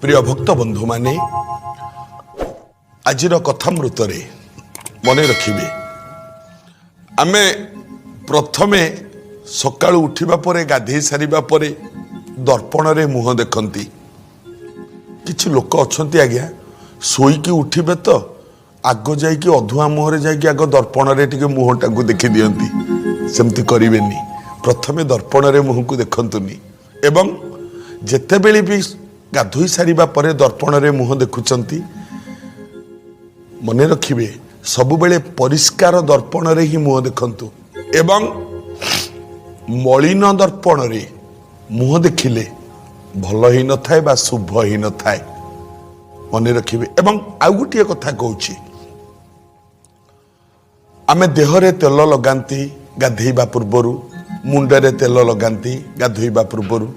ପ୍ରିୟ ଭକ୍ତ ବନ୍ଧୁମାନେ, ଆଜିର କଥାମୃତରେ ମନେ ରଖିବେ, ଆମେ ପ୍ରଥମେ ସକାଳୁ ଉଠିବା ପରେ, ଗାଧେଇ ସାରିବା ପରେ ଦର୍ପଣରେ ମୁହଁ ଦେଖନ୍ତି। କିଛି ଲୋକ ଅଛନ୍ତି ଆଜ୍ଞା, ଶୋଇକି ଉଠିବେ ତ ଆଗ ଯାଇକି ଅଧୁଆ ମୁହଁରେ ଯାଇକି ଆଗ ଦର୍ପଣରେ ଟିକେ ମୁହଁଟାକୁ ଦେଖି ଦିଅନ୍ତି। ସେମିତି କରିବେନି। ପ୍ରଥମେ ଦର୍ପଣରେ ମୁହଁକୁ ଦେଖନ୍ତୁନି ଏବଂ ଯେତେବେଳେ ବି ଗାଧୋଇ ସାରିବା ପରେ ଦର୍ପଣରେ ମୁହଁ ଦେଖୁଛନ୍ତି, ମନେ ରଖିବେ, ସବୁବେଳେ ପରିଷ୍କାର ଦର୍ପଣରେ ହିଁ ମୁହଁ ଦେଖନ୍ତୁ ଏବଂ ମଳିନ ଦର୍ପଣରେ ମୁହଁ ଦେଖିଲେ ଭଲ ହେଇନଥାଏ ବା ଶୁଭ ହେଇନଥାଏ, ମନେ ରଖିବେ। ଏବଂ ଆଉ ଗୋଟିଏ କଥା କହୁଛି, ଆମେ ଦେହରେ ତେଲ ଲଗାନ୍ତି ଗାଧେଇବା ପୂର୍ବରୁ, ମୁଣ୍ଡରେ ତେଲ ଲଗାନ୍ତି ଗାଧୋଇବା ପୂର୍ବରୁ।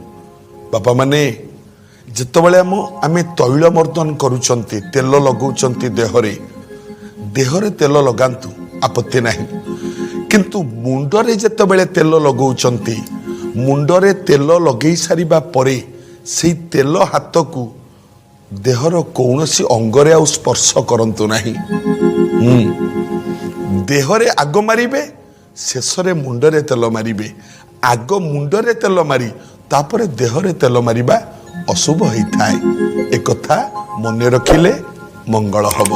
ବାପାମାନେ, ଯେତେବେଳେ ଆମେ ତୈଳ ମର୍ଦ୍ଦନ କରୁଛନ୍ତି, ତେଲ ଲଗାଉଛନ୍ତି ଦେହରେ, ଦେହରେ ତେଲ ଲଗାନ୍ତୁ, ଆପତ୍ତି ନାହିଁ। କିନ୍ତୁ ମୁଣ୍ଡରେ ଯେତେବେଳେ ତେଲ ଲଗାଉଛନ୍ତି, ମୁଣ୍ଡରେ ତେଲ ଲଗେଇ ସାରିବା ପରେ ସେଇ ତେଲ ହାତକୁ ଦେହର କୌଣସି ଅଙ୍ଗରେ ଆଉ ସ୍ପର୍ଶ କରନ୍ତୁ ନାହିଁ। ଦେହରେ ଆଗ ମାରିବେ, ଶେଷରେ ମୁଣ୍ଡରେ ତେଲ ମାରିବେ। ଆଗ ମୁଣ୍ଡରେ ତେଲ ମାରି ତାପରେ ଦେହରେ ତେଲ ମାରିବା ଅଶୁଭ ହେଇଥାଏ। ଏକଥା ମନେ ରଖିଲେ ମଙ୍ଗଳ ହବ।